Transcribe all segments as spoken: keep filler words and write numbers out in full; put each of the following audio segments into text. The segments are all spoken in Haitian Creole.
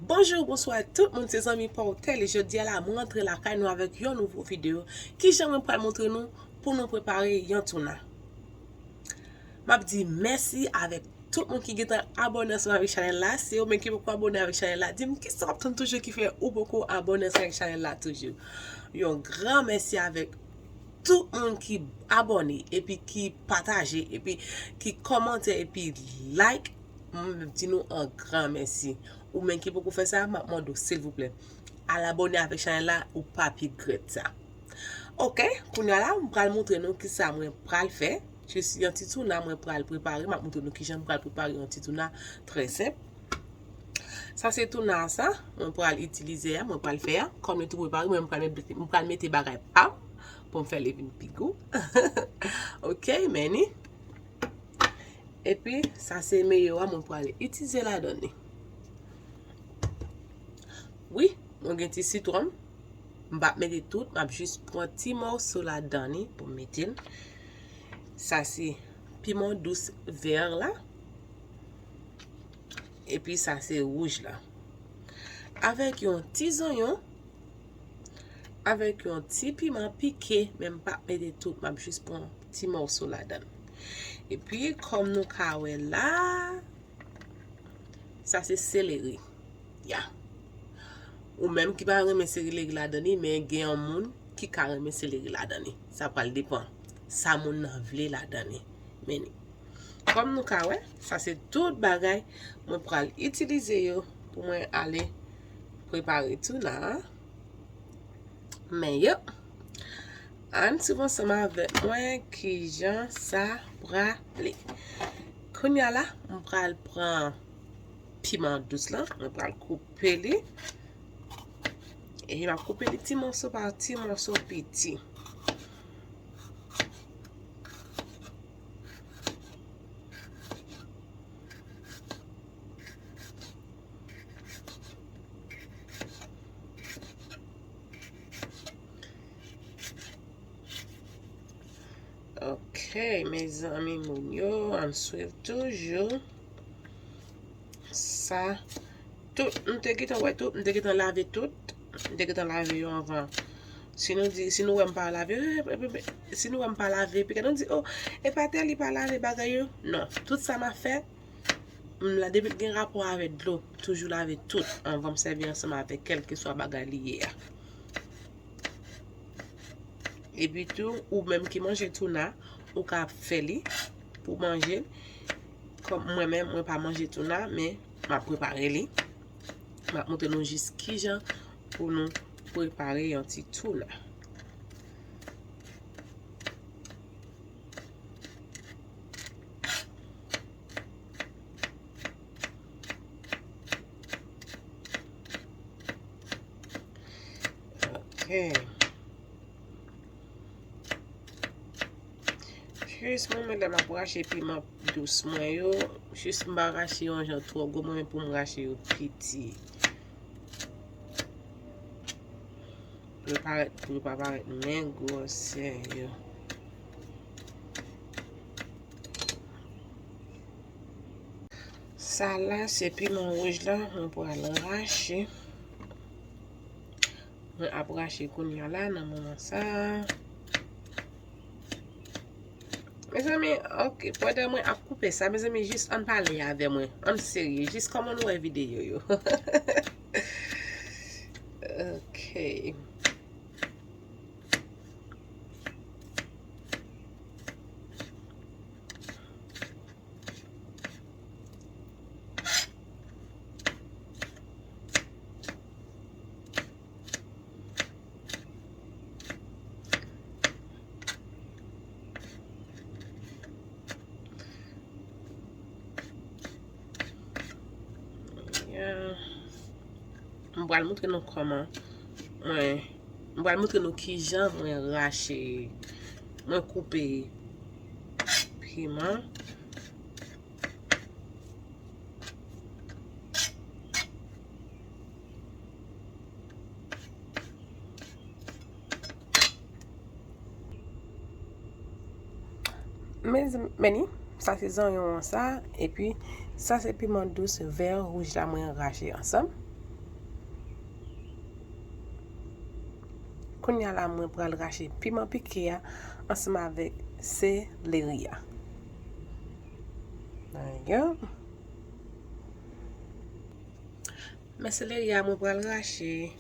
Bonjou, bonswa tout moun, se zanmi pa w Tèl, e jodi a la, mwen rantre lakay nou avèk yon nouvo videyo. Kijan mwen pral montre nou pou nou prepare yon touna. M ap di mèsi avèk tout moun ki gentan abòne ansanm avèk chanèl la. Si ou menm ki poko abòne avèk chanèl la, di m kisa w ap tann toujou ki fè ou poko abòne ansanm avèk chanèl la toujou. Yon gran mèsi avèk tout moun ki abòne, epi ki pataje, epi ki kòmante, epi like. Mwen di nou an gran mèsi. Ou menm ki poko fè sa, m ap mande w silvouplè, al abòne avèk chanèl la, ou p ap regrèt sa. Ok, kounye a la, m pral montre nou kisa mwen pral fè. Jis yon ti touna mwen pral prepare, m ap montre nou kijan m pral prepare yon ti touna trè senp. Sa se touna a sa, mwen pral itilize a, mwen pral fè a. Kòm li tou prepare, mwen m pral met, m pral mete bagay pa m pou m fè li vin pi gou. Ok, men ni. Epi, sa se meyo a, mwen pral itilize ladan li. Wi, mwen gen ti sitwon. M p ap mete tout, m ap jis pran ti mòso ladan li pou m mete l. Sa se piman dous vè la. Epi sa se wouj la. Avèk yon ti zonyon, avèk yon ti piman pike, men m p ap mete tout, m ap jis pran ti mòso ladan l. Epi, kòm nou ka wè la, sa se seleri. Ya. Ou menm ki pa renmen seleri ladan li, men gen yon moun ki ka renmen seleri ladan li. Sa pral depann sa moun nan vle ladan li. Men ni. Kòm nou ka wè, sa se tout bagay mwen pral itilize yo pou mwen ale prepare touna a. Men yo, ann swiv ansanm avèk mwen kijan sa prale. Kounye a la, m pral pran piman dous lan, mwen pral koupe li. E m ap koupe li ti mòso pa ti mòso piti. Ok, mezanmi moun yo, ann swiv toujou. Sa, tout, m te gentan wè tout, m te gentan lave tout, m te gentan lave yo anvan. Si nou di, si nou wè m pa lave, si nou wè m pa lave, piga nou di, oh, e pa tèl li pa lave bagay yo. Non, tout sa m ap fè, m la, depi l gen rapò avèk dlo, m toujou lave tout anvan m sèvi ansanm avèk kèlkeswa bagay li ye a. Epi tou, ou menm ki manje touna, ou ka fè li pou manje. Kòm mwen menm, mwen pa manje touna, men m ap prepare li. M ap montre nou jis kijan pou nou prepare yon ti touna. Ok. Jis mwen menm lè m ap rache piman dous mwen yo, jis m pa rache yon jan twò gwo, mwen menm pou m rache yo piti. Pou yo parèt, pou yo pa parèt men gwosè yo. Sa la se piman wouj la, mwen pral rache. Mwen ap rache kounye a la nan moman sa. Mezanmi, ok, pandan mwen ap koupe sa, mezanmi, jis ann pale avè mwen. Ann serye, jis kòman nou wè videyo yo. Ok. Ya. M pral montre nou kòman mwen, m pral montre nou kijan mwen rache, mwen koupe piman. Men, men ni, sa se zonyon an sa, epi sa se piman dous vè wouj la mwen rache ansanm. Kounye a la, mwen pral rache piman pike a ansanm avèk seleri a. Ayo. Men seleri a, mwen pral rache.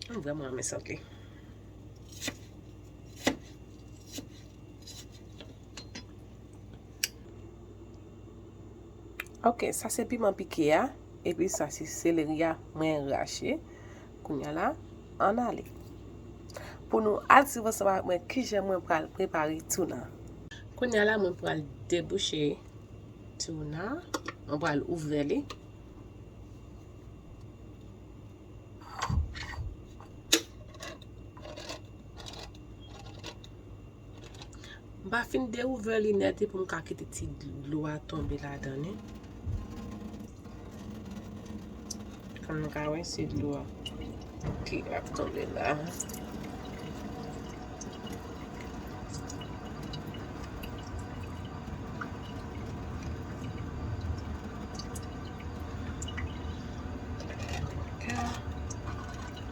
M vrèman renmen sant li. Ok, sa se piman pike a, epi sa se seleri a mwen rache. Kounye a la, ann ale. Pou nou al swiv ansanm avèk mwen kijan mwen pral prepare touna. Kounye a la, mwen pral debouche touna. Mwen pral ouvè li. M pa fin deouvè li nèt pou m ka kite ti dlo a tonbe ladan li. Kòm nou ka wè, se dlo a ki ap tonbe la. Ok.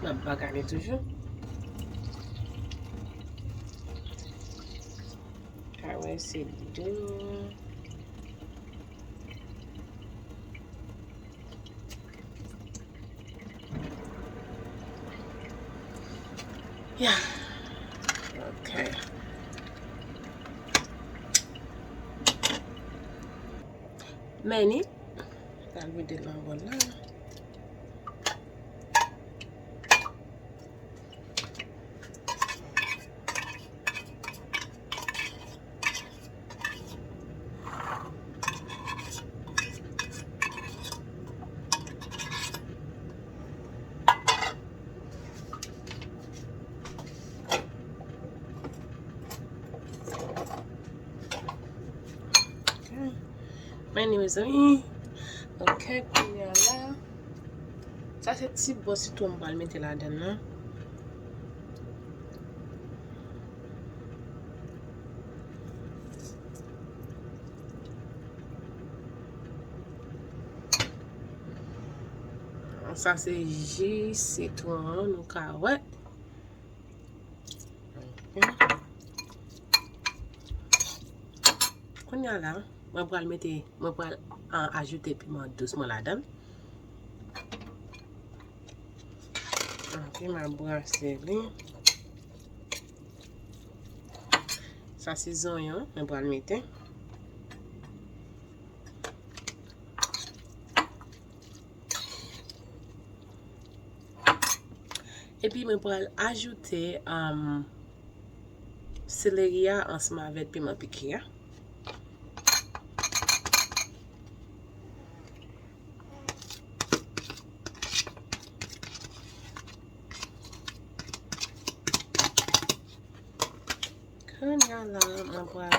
M ap bagay li toujou. Ka wè se dlo. Ya. Ok. Men li, pral vide nan bòl la. Men li, mezanmi. Ok, kounye a la. Sa se ti bò sitwon m pral mete ladan l lan. Sa se ji sitwon an, nou ka wè. Kounye a la, mwen pral mete, mwen pral, a, ajoute piman dous mwen ladan l. Epi m ap brase li. Sa se zonyon mwen pral mete. Epi mwen pral ajoute, um, seleri a ansanm avèk piman pike a. Kounye a la, mwen pral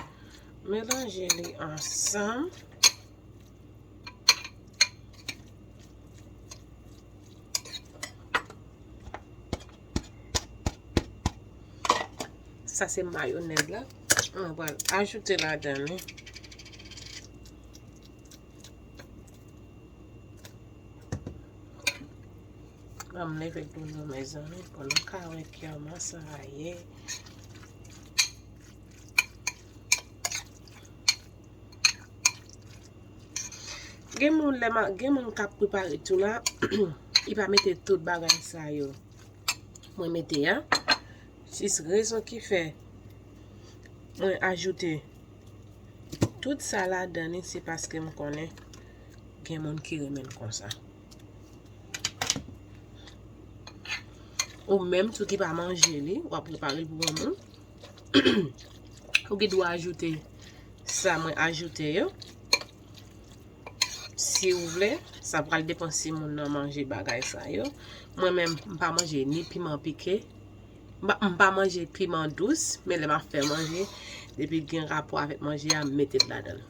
melanje li ansanm. Sa se mayonèz la. Mwen pral ajoute ladan li. Ban m leve pou nou, mezanmi, pou nou ka wè kòman sa a ye. Gen moun, lè m a, gen moun k ap prepare touna, li pa mete tout bagay sa yo mwen mete a. Jis rezon ki fè mwen ajoute tout sa ladan li, se paske m konnen gen moun ki renmen l konsa. Ou menm tou ki pa manje li, w ap prepare l pou yon moun. Ou gen dwa ajoute sa mwen ajoute yo. Si w vle, sa pral depann si moun nan manje bagay sa yo. Mwen menm, m pa manje ni piman pike, m pa, m pa manje piman dous, men lè m ap fè manje, depi gen rapò avèk manje a, m mete l ladan l.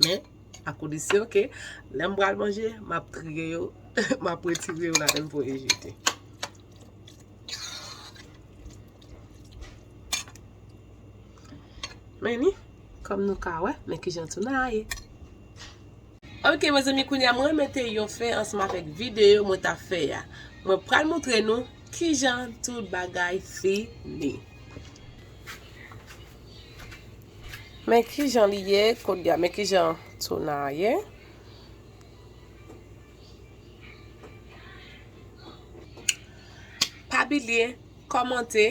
Men, a kondisyon ke lè m pral manje, m ap triye yo, m ap retire yo ladan l voye jete. Men ni, kòm nou ka wè, men kijan touna a ye. Ok, mezanmi, kounye a mwen mete yon fen ansanm avèk videyo mwen t ap fè a. Mwen pral montre nou kijan tout bagay fini. Men kijan li ye, kounye a, men kijan touna a ye. Pa bliye kòmante,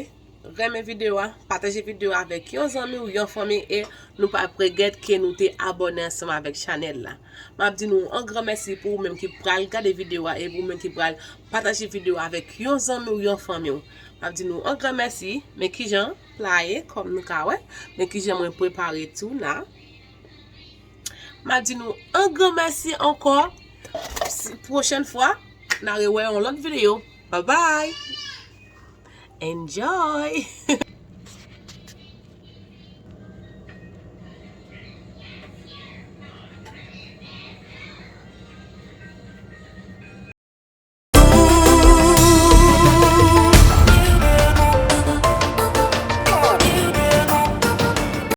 renmen videyo a, pataje videyo a avèk yon zanmi ou yon fanmi e nou p ap regrèt ke nou te abòne ansanm avèk chanèl la. M ap di nou yon gran mèsi pou ou menm ki pral gade videyo a e pou ou menm ki pral pataje videyo a avèk yon zanmi ou yon fanmi w. M ap di nou yon gran mèsi, men kijan pla ye, kòm nou ka wè, men kijan mwen prepare touna. M ap di nou yon gran mèsi ankò. Si, pwochèn fwa, n a rewè yon lòt videyo. Bye bye. Enjoy.